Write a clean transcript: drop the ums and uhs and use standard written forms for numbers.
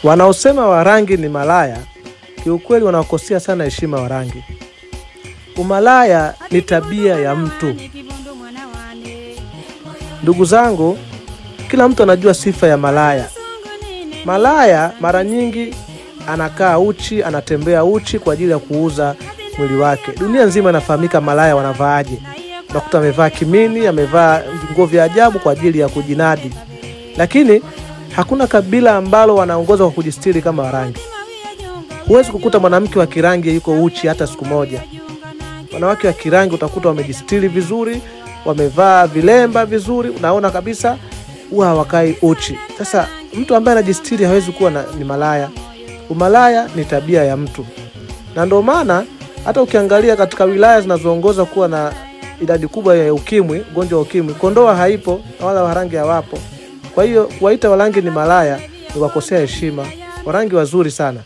Wanaosema Warangi ni malaya, kiukweli wanakosea sana heshima Warangi. Umalaya ni tabia ya mtu. Ndugu zangu, kila mtu anajua sifa ya malaya. Malaya mara nyingi anakaa uchi, anatembea uchi kwa ajili ya kuuza mwili wake. Dunia nzima inafahamika malaya wanavaaje. Unakuta amevaa kimini, amevaa nguo vya ajabu kwa ajili ya kujinadi. Lakini hakuna kabila ambalo wanaongoza kwa kujistiri kama Warangi. Huwezi kukuta mwanamke wa Kirangi yuko uchi hata siku moja. Wanawake wa Kirangi utakuta wamejistiri vizuri, wamevaa vilemba vizuri, unaona kabisa huwa hawakai uchi. Sasa mtu ambaye anajistiri hawezi kuwa ni malaya. Umalaya ni tabia ya mtu. Na ndio maana hata ukiangalia katika wilaya zinazoongoza kuwa na idadi kubwa ya ukimwi, ugonjwa wa ukimwi, Kondoa haipo na wala Warangi hawapo. Kwa hiyo kuwaita Warangi ni malaya ni wakosea heshima. Warangi wazuri sana.